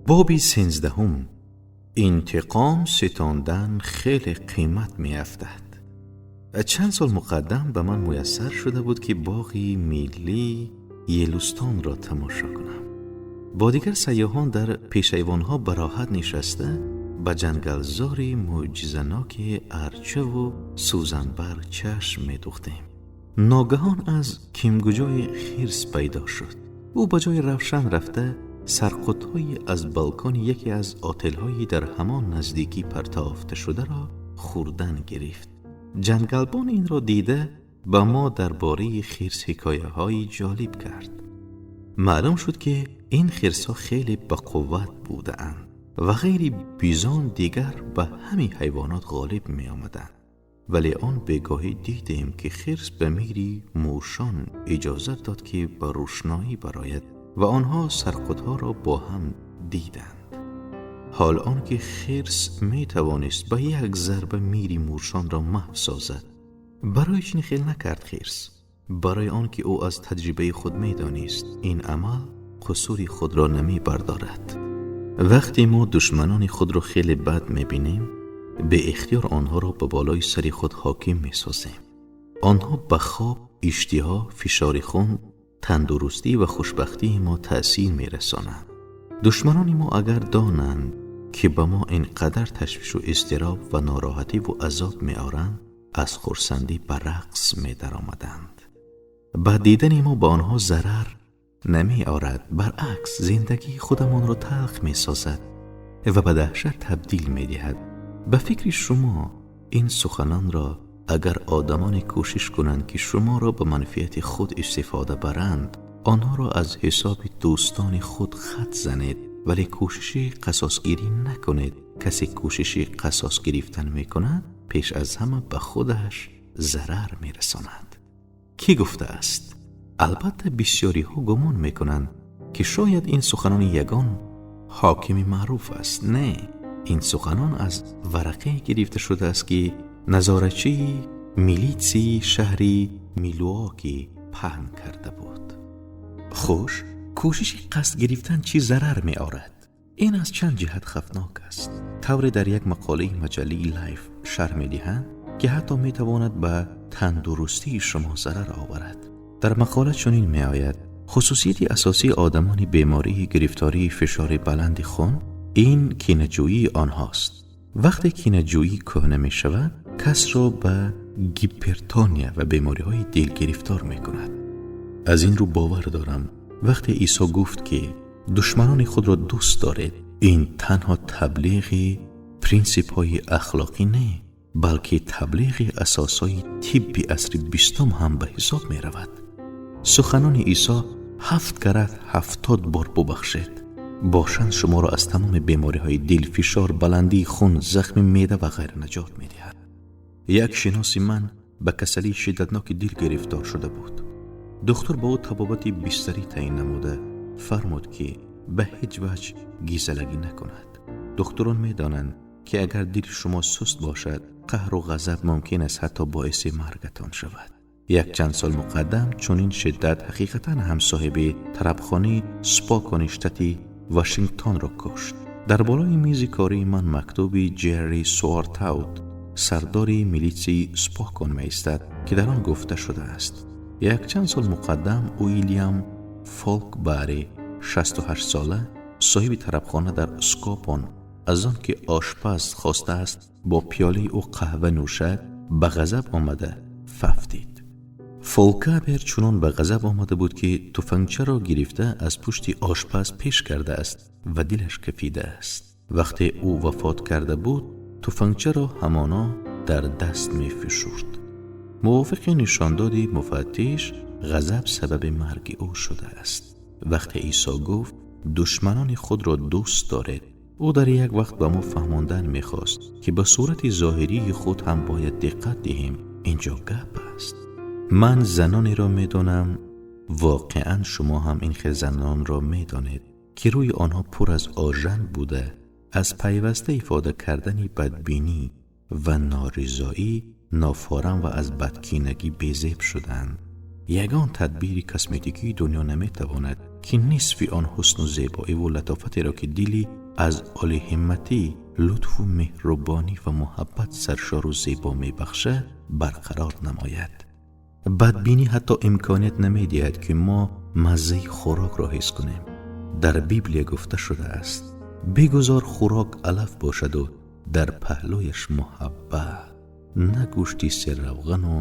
Боби 13. Интиқом ситондан хеле қимат меафтад. Чанд сол муқаддам ба ман муяссар шуда буд, ки боғи миллии Йеллоустонро тамошо кунам. Бо дигар сайёҳон дар пешайвонҳо ба роҳат нишаста, ба ҷангалзори мӯъҷизаноки арчаву сӯзанбарг чашм медӯхтем. Ногаҳон аз кимгуҷои хирс пайдо шуд. Ӯ ба ҷои равшан рафта, сарқутҳои аз балкони яке аз отелҳои дар ҳамон наздикӣ партофташударо хӯрдан гирифт. Ҷангалбон инро дида, ба мо дар бораи хирс ҳикояҳои ҷолиб кард. Маълум шуд, ки ин хирсҳо хеле бақувват будаанд ва ғайри бизон дигар ба ҳамин ҳайвонот ғолиб меомаданд. Вале он бегоҳӣ дидем, ки хирс ба мири мӯшон иҷозат дод, ки ба рӯшноӣ барояд ва онҳо сарқутҳоро бо ҳам диданд. Ҳол он ки хирс метавонист ба як зарба мири мӯшонро маҳв созад. Барои чӣ хел накард хирс? Барои он ки ӯ аз таҷрибаи худ медонист, ин амал қусури худро намебардорад. Вақте мо душманони худро хеле бад мебинем, беихтиёр онҳоро ба болои сари худ ҳоким месозем. Онҳо ба хоб, иштиҳо, фишори хун, тандурустӣ ва хушбахтии мо таъсир мерасонанд. Душманони мо агар донанд, ки ба мо ин қадар ташвишу изтироб ва нороҳативу азоб меоранд, аз хурсандӣ ба рақс медаромаданд. Бад дидани мо ба онҳо зарар намеорад, баръакс, зиндагии худамонро талх месозад ва ба даҳшат табдил медиҳад. Ба фикри шумо, ин суханонро агар одамоне кӯшиш кунанд, ки шуморо ба манфиати худ истифода баранд, онҳоро аз ҳисоби дӯстони худ хат занед, вале кӯшиши қасосгирӣ накунед. Касе кӯшиши қасос гирифтан мекунад, пеш аз ҳама ба худаш зарар мерасонад. Кӣ гуфтааст? Албатта, бисёриҳо гумон мекунанд, ки шояд ин суханони ягон ҳокими маъруф аст. Не, ин суханон аз варақае гирифта шудааст, ки назорачии милитсии шаҳри Милуоки паҳн карда буд. Хуш, кӯшиши қасд гирифтан чӣ зарар меорад? Ин аз чанд ҷиҳат хавфнок аст. Тавре дар як мақолаи маҷаллаи Лайф шарҳ медиҳанд, ки ҳатто метавонад ба тандурустии шумо зарар оварад. Дар мақола чунин меояд: хусусияти асосии одамони бемории гирифтории фишори баланди хун ин кинаҷӯии онҳост. Вақте кинаҷӯӣ кӯҳна мешавад, касро ба гипертония ва бемориҳои дил гирифтор мекунад. Аз ин рӯ бовар дорам, вақте Исо гуфт, ки душманони худро дӯст доред, ин танҳо таблиғи принсипҳои ахлоқӣ не, балки таблиғи асосҳои тибби асри 20-ум ҳам ба ҳисоб меравад. Суханони Исо «ҳафт карат 70 бор бубахшед» бошанд, шуморо аз тамоми бемориҳои дил, фишор, баландии хун, захми меъда ва ғайра наҷот медиҳад. Як шиноси ман ба касалии шиддатноки дил гирифтор шуда буд. Духтур ба ӯ табобати бистарӣ таъин намуда, фармуд, ки ба ҳеҷ ваҷҳ гизалагӣ накунад. Духтурон медонанд, ки агар дили шумо суст бошад, қаҳру ғазаб мумкин аст ҳатто боиси маргатон шавад. Якчанд сол муқаддам чунин шиддат ҳақиқатан ҳам соҳиби тарабхонаи Спокони штати Вашингтонро кушт. Дар болои мизи кории ман мактуби Ҷерри Суартаут, сардори милитсияи Спокон, меистад, ки дар он гуфта шудааст: якчанд сол муқаддам Уилям Фолкбари 68-сола, соҳиби тарабхона дар Скопон, аз он ки ошпаз хостааст бо пиёлаи ӯ қаҳва нӯшад, ба ғазаб омада фавтид. Фолкабер чунон ба ғазаб омада буд, ки туфангчаро гирифта, аз пушти ошпаз пеш кардааст ва дилаш кафидааст. Вақте ӯ вафот карда буд, туфангчаро ҳамоно дар даст мефишурд. Мувофиқи нишондоди муфаттиш, ғазаб сабаби марги ӯ шудааст. Вақте Исо гуфт: «Душманони худро дӯст доред», ӯ дар як вақт ба мо фаҳмондан мехост, ки ба сурати зоҳирии худ ҳам бояд диққат диҳем. Ин ҷо гап аст. Ман занонеро медонам, воқеан шумо ҳам ин хел занонро медонед, ки рӯи онҳо пур аз ожанд буда, аз пайваста ифода кардани бадбинӣ ва норизоӣ нофорам ва аз бадкинагӣ безеб шуданд. Ягон тадбири косметикии дунё наметавонад ки нисфи он ҳусну зебоиву латофатеро, ки дили аз олиҳимматӣ, лутфу меҳрубонӣ ва муҳаббат саршору зебо мебахшад, барқарор намояд. Бадбинӣ ҳатто имконият намедиҳад, ки мо маззаи хӯрокро ҳис кунем. Дар Библия гуфта шудааст: бигузор хӯрок алаф бошаду дар паҳлӯяш муҳаббат, на гӯшти серравғану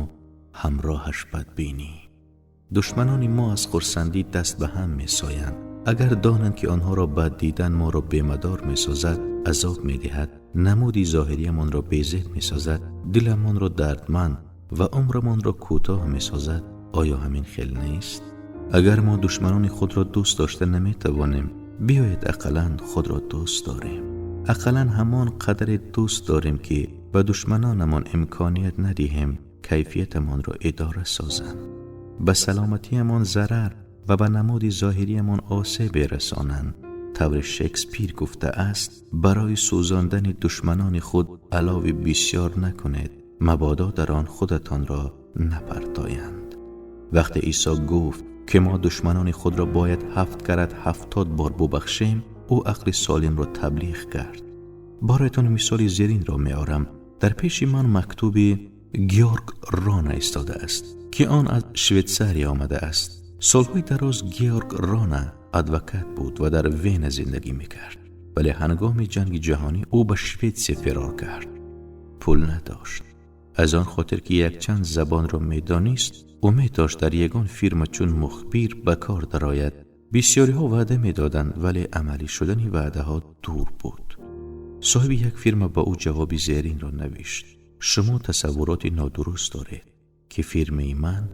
ҳамроҳаш бадбинӣ. Душманони мо аз хурсандӣ даст ба ҳам месоянд, агар донанд, ки онҳоро бад дидан моро бемадор месозад, азоб медиҳад, намуди зоҳириямонро безеб месозад, диламонро дардманд ва умрамонро кӯтоҳ месозад. Оё ҳамин хел нест? Агар мо душманони худро дӯст дошта наметавонем, биёед ақаллан худро дӯст дорем. Ақаллан ҳамон қадре дӯст дорем, ки ба душманонамон имконият надиҳем кайфиятамонро идора созанд, ба саломатиамон зарар ва ба намуди зоҳириямон осеб расонанд. Тавре Шекспир гуфтааст: барои сӯзондани душманони худ алови бисёр накунед, мабодо дар он худатонро напартоянд. Вақте Исо гуфт, ки мо душманони худро бояд 7 карат 70 бор бубахшем, ӯ ақли солимро таблиғ кард. Бароятон мисоли зеринро меорам. Дар пеши ман мактуби Георг Рона истодааст, ки он аз Швейтсария омадааст. Солҳои дароз Георг Рона адвокат буд ва дар Вена зиндагӣ мекард, вале ҳангоми ҷанги ҷаҳонӣ ӯ ба Шветсия фирор кард. Пул надошт. Аз он хотир, ки якчанд забонро медонист, умед дошт дар ягон фирма чун мухбир ба кор дарояд. Бисёриҳо ваъда медоданд, вале амалӣ шудани ваъдаҳо дур буд. Соҳиби як фирма ба ӯ ҷавоби зеринро навишт: шумо тасаввуроти нодуруст доред, ки фирмаи ман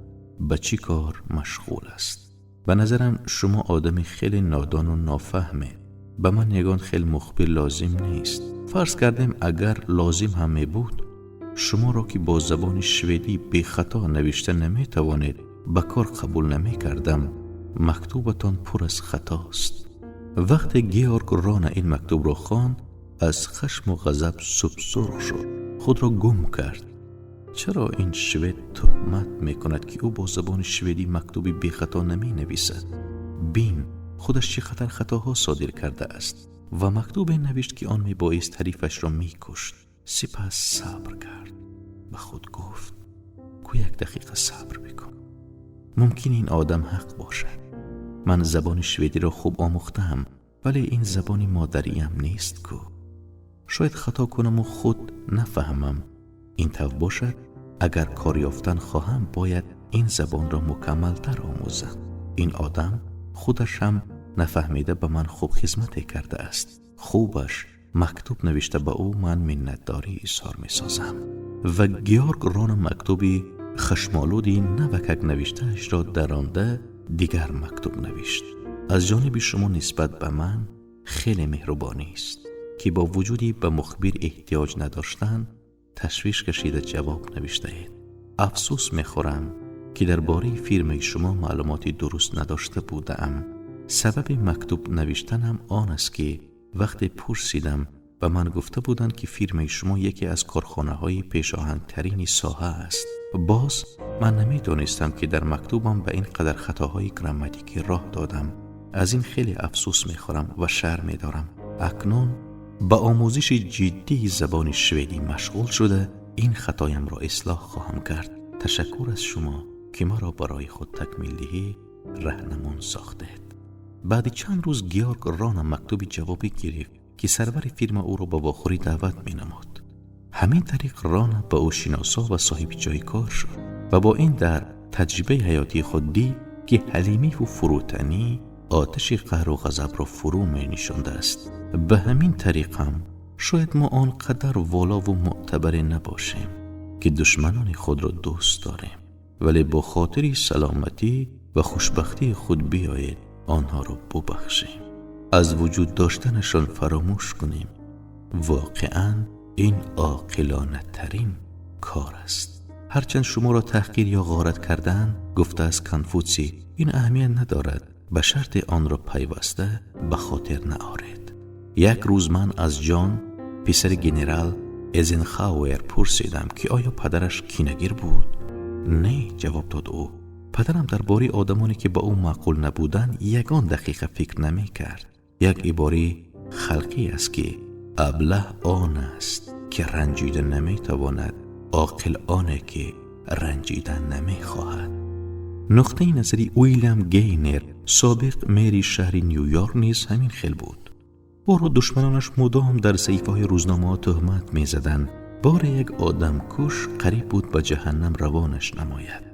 ба чӣ кор машғул аст. Ба назарам, шумо одами хеле нодону нофаҳмед. Ба ман ягон хел мухбир лозим нест. Фарз кардем, агар лозим ҳам мебуд, шуморо, ки бо забони шведӣ бехато навишта наметавонед, ба кор қабул намекардам. Мактубатон пур аз хатост. Вақте Георг Рона ин мактубро хонд, аз хашму ғазаб субсурх шуд, худро гум кард. Чаро ин швед туҳмат мекунад, ки ӯ бо забони шведӣ мактуби бехато наменависад? Бин, худаш чӣ қадар хатоҳо содир кардааст. Ва мактубе навишт, ки он мебоист ҳарифашро мекушт. Сипас сабр кард. Ба худ гуфт: ку, як дақиқа сабр бикун, мумкин ин одам ҳақ бошад. Ман забони шведиро хуб омӯхтаам, вале ин забони модариам нест ку. Шояд хато кунаму худ нафаҳмам. Ин тавр бошад, агар кор ёфтан хоҳам, бояд ин забонро мукаммалтар омӯзам. Ин одам худаш ҳам нафаҳмида ба ман хуб хизмате кардааст. Хубаш, мактуб навишта ба ӯ ман миннатдорӣ изҳор месозам. Ва Георг Рона мактуби хашмолуди навакак навиштаашро даронда, дигар мактуб навишт: аз ҷониби шумо нисбат ба ман хеле меҳрубонист, ки бо вуҷуди ба мухбир эҳтиёҷ надоштан ташвиш кашида ҷавоб навиштаед. Афсӯс мехӯрам, ки дар бораи фирмаи шумо маълумоти дуруст надошта будаам. Сабаби мактуб навиштанам он аст, ки вақте пурсидам, ба ман гуфта буданд, ки фирмаи шумо яке аз корхонаҳои пешоҳангтарини соҳа аст. Боз ман намедонистам, ки дар мактубам ба ин қадар хатоҳои грамматикӣ роҳ додам. Аз ин хеле афсӯс мехӯрам ва шарм медорам. Акнун ба омӯзиши ҷиддии забони шведӣ машғул шуда, ин хатоямро ислоҳ хоҳам кард. Ташаккур аз шумо, ки маро барои худ такмилдиҳӣ раҳнамун сохтед. Баъди чанд рӯз Георг Рона мактуби ҷавобӣ гирифт, ки сарвари фирма ӯро ба вохӯрӣ даъват менамуд. Ҳамин тариқ Рона ба ӯ шиносо ва соҳиби ҷои кор шуд ва бо ин дар таҷрибаи ҳаётии худ дид, ки ҳалимиву фурӯтанӣ оташи қаҳру ғазабро фурӯ менишондааст. Ба ҳамин тариқ ҳам шояд мо он қадар волову мӯътабаре набошем, ки душманони худро дӯст дорем, вале бо хотири саломатӣ ва хушбахтии худ биёед онҳоро бубахшем, аз вуҷуд доштанашон фаромӯш кунем. Воқеан ин оқилонатарин кор аст. Ҳарчанд шуморо таҳқир ё ғорат кардан, гуфтааст Конфутсий, ин аҳамият надорад, ба шарте онро пайваста ба хотир наоред. Як рӯз ман аз Ҷон, писари генерал Эзенхауэр, пурсидам, ки оё падараш кинагир буд. Не, ҷавоб дод ӯ. Падарам дар бораи одамоне ки ба ӯ маъқул набуданд, ягон дақиқа фикр намекард. Як ибораи халқӣ аст, ки аблаҳ он аст, ки ранҷида наметавонад, оқил оне ки ранҷида намехоҳад. Нуқтаи назари Уилям Гейнер, собиқ мэри шаҳри Ню-Йорк, низ ҳамин хел буд. Ӯро душманонаш мудом дар саҳифаҳои рӯзномаҳо тӯҳмат мезаданд. Боре як одамкуш қариб буд ба ҷаҳаннам равонаш намояд.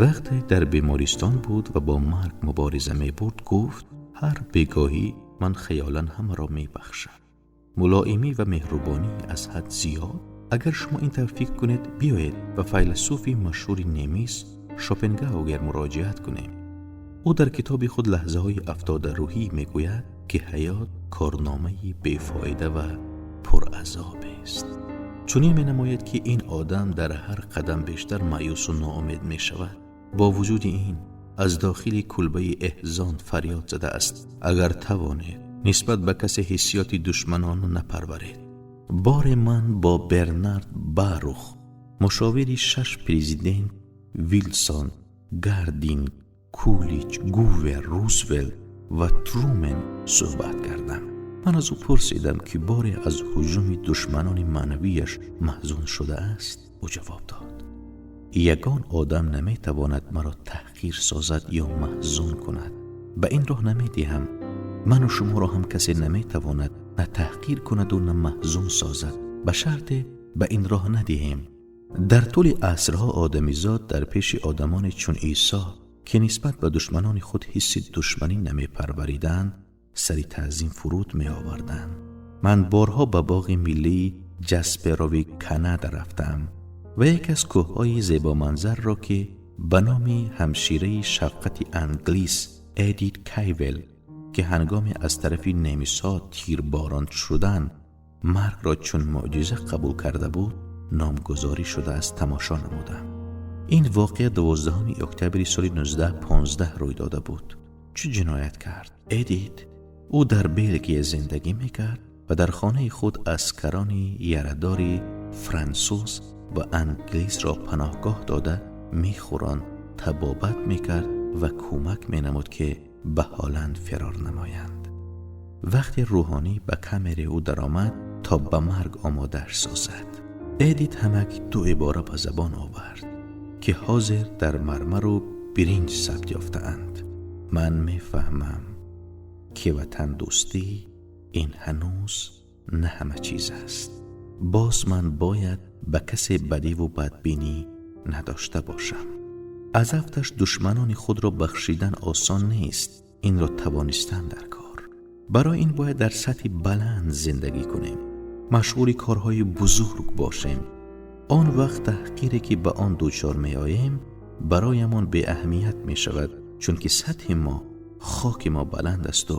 Вақте дар бемористон буд ва бо марг мубориза мебурд, гуфт: «Ҳар бегоҳӣ ман хаёлан ҳамаро мебахшам». Мулоимӣ ва меҳрубонӣ аз ҳад зиёд. Агар шумо ин тавр фикр кунед, биёед ба файласуфи машҳури немис Шопенгаугер муроҷиат кунем. Ӯ дар китоби худ «Лаҳзаҳои афтодарӯҳӣ» мегӯяд, ки ҳаёт корномаи бефоида ва пуразобест. Чунин менамояд, ки ин одам дар ҳар қадам бештар маъюсу ноумед мешавад. Бо вуҷуди ин, аз дохили кулбаи эҳзон фарёд задааст: «Агар тавонед, нисбат ба касе ҳиссиёти душманона напарваред». Боре ман бо Бернард Барух, мушовири шаш президент Вилсон, Гардинг, Кулич, Гувер, Рузвелт ва Трумен суҳбат кардам. Ман аз ӯ пурсидам, ки боре аз ҳуҷуми душманони маънавияш маҳзун шудааст. Ӯ ҷавоб дод: «Ягон одам наметавонад маро таҳқир созад ё маҳзун кунад. Ба ин роҳ намедиҳам. Ману шуморо ҳам касе наметавонад на таҳқир кунаду на маҳзун созад, ба шарте ба ин роҳ надиҳем». Дар тӯли асрҳо одамизод дар пеши одамоне чун Исо, ки нисбат ба душманони худ ҳисси душманӣ намепарвариданд, сари таъзим фуруд меоварданд. Ман борҳо ба боғи миллии Ҷасперови Канада рафтам ва яке аз кӯҳҳои зебоманзарро, ки ба номи ҳамшираи шафқати англис Эдит Кайвел, ки ҳангоме аз тарафи немисҳо тирборон шудан маргро чун мӯъҷиза қабул карда буд, номгузорӣ шудааст, тамошо намудам. Ин воқеа 12 октябри соли 1915 рӯй дода буд. Чӣ ҷиноят кард Эдит? Ӯ дар Белгия зиндагӣ мекард ва дар хонаи худ аскарони ярадори франсуз ва англисро паноҳгоҳ дода, мехӯронд, табобат мекард ва кӯмак менамуд, ки ба Ҳолланд фирор намоянд. Вақте рӯҳонӣ ба камераи ӯ даромад, то ба марг омодааш созад, Эдит ҳамак ду ибора ба забон овард, ки ҳозир дар мармару биринҷ сабт ёфтаанд: «Ман мефаҳмам, ки ватандӯстӣ ин ҳанӯз на ҳама чиз аст. Боз ман бояд ба касе бадиву бадбинӣ надошта бошам». Аз афташ душманони худро бахшидан осон нест, инро тавонистан дар кор. Барои ин бояд дар сатҳи баланд зиндагӣ кунем, машғули корҳои бузург бошем. Он вақт таҳқире, ки ба он дучор меоем, бароямон беаҳамият мешавад, чунки сатҳи мо, хоки мо баланд асту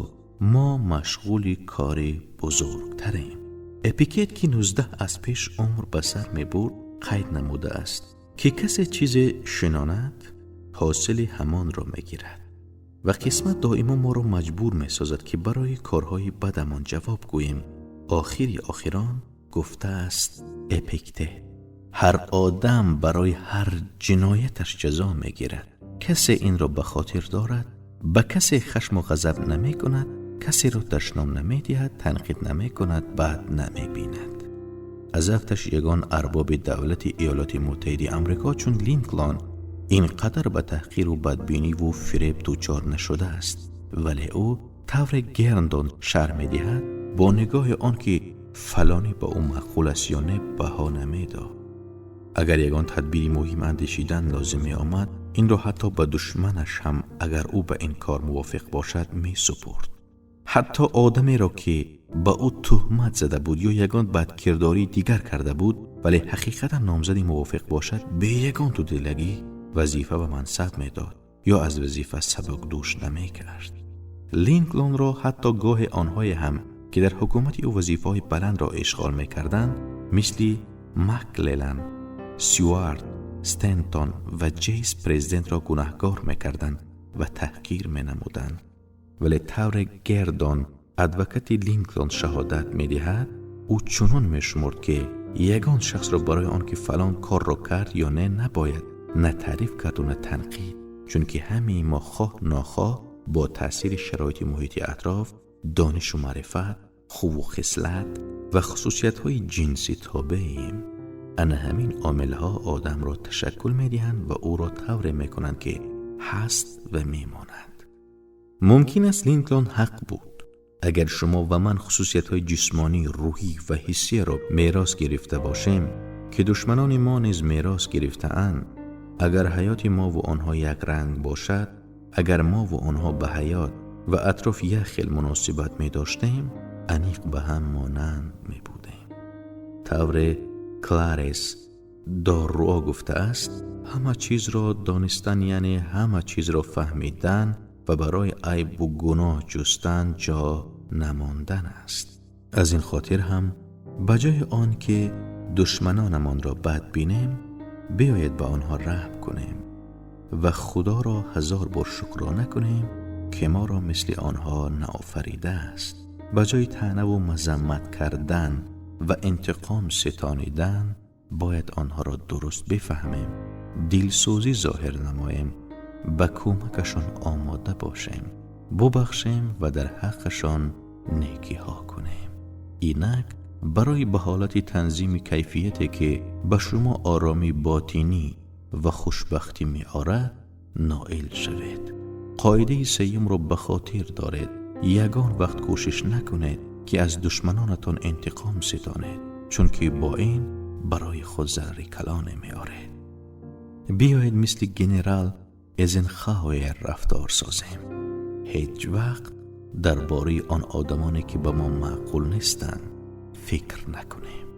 мо машғули кори бузургтарем. Эпикет, ки 19 аз пеш умр ба сар мебурд, қайд намудааст, ки касе чизе шинонад, ҳосили ҳамонро мегирад ва қисмат доимо моро маҷбур месозад, ки барои корҳои бадамон ҷавоб гӯем. Охири охирон гуфтааст Эпиктет: «Ҳар одам барои ҳар ҷинояташ ҷазо мегирад». Касе инро ба хотир дорад, ба касе хашму ғазаб намекунад, касеро дашном намедиҳад, танқид намекунад, бад намебинад. Аз афташ ягон арбоби давлати Иёлоти Муттаҳиди Амрико чун Линклон ин қадар ба таҳқиру бадбиниву фиреб дучор нашудааст. Вале ӯ тавре Герндон шарҳ медиҳад, бо нигоҳи он ки фалонӣ ба ӯ маъқул аст ё не, баҳо намедод. Агар ягон тадбири муҳим андешидан лозим меомад, инро ҳатто ба душманаш ҳам, агар ӯ ба ин кор мувофиқ бошад, месупурд. Ҳатто одамеро, ки ба ӯ тӯҳмат зада буд ё ягон бадкирдории дигар карда буд, вале ҳақиқатан номзади мувофиқ бошад, бе ягон дудилагӣ вазифа ва мансаб медод ё аз вазифа сабукдӯш намекард. Линклонро ҳатто гоҳе онҳое ҳам, ки дар ҳукумати ӯ вазифаҳои баландро ишғол мекарданд, мисли Маклелан, Сюард, Стентон ва Ҷейс, президентро гунаҳкор мекарданд ва таҳқир менамуданд. Вале тавре Гердон, адвокати Линклон, шаҳодат медиҳад, ӯ чунон мешумурд, ки ягон шахсро барои он ки фалон корро кард ё не, набояд на таъриф карду на танқид. Чунки ҳамаи мо хоҳ нохоҳ бо таъсири шароити муҳити атроф, донишу маърифат, хуву хислат ва хусусиятҳои ҷинсӣ тобеем. Ана ҳамин омилҳо одамро ташаккул медиҳанд ва ӯро тавре мекунанд, ки ҳаст ва мемонад. Мумкин аст, Линклон ҳақ буд. Агар шумо ва ман хусусиятҳои ҷисмонӣ, рӯҳӣ ва ҳиссиро мерос гирифта бошем, ки душманони мо низ мерос гирифтаанд, агар ҳаёти мову онҳо якранг бошад, агар мову онҳо ба ҳаёт ва атроф як хел муносибат медоштем, аниқ ба ҳам монанд мебудем. Тавре Кларес Дорруо гуфтааст, ҳама чизро донистан яъне ҳама чизро фаҳмидан ва барои айбу гуноҳ ҷустан ҷо намондан аст. Аз ин хотир ҳам, ба ҷои он ки душманонамонро бад бинем, биёед ба онҳо раҳм кунем ва Худоро ҳазор бор шукрона кунем, ки моро мисли онҳо наофаридааст. Ба ҷои таънаву мазаммат кардан ва интиқом ситонидан, бояд онҳоро дуруст бифаҳмем, дилсӯзӣ зоҳир намоем, ба кӯмакашон омода бошем, бубахшем ва дар ҳаққашон некиҳо кунем. Инак барои ба ҳолати танзими кайфияте, ки ба шумо оромии ботинӣ ва хушбахтӣ меорад, ноил шавед, қоидаи сеюмро ба хотир доред: ягон вақт кӯшиш накунед, ки аз душманонатон интиқом ситонед, чунки бо ин барои худ зарари калоне меоред. Биёед, мисли генерал Эйзенхауэр рафтор созем. Ҳеҷ вақт дар бораи он одамоне, ки ба мо маъқул нестанд, фикр накунем.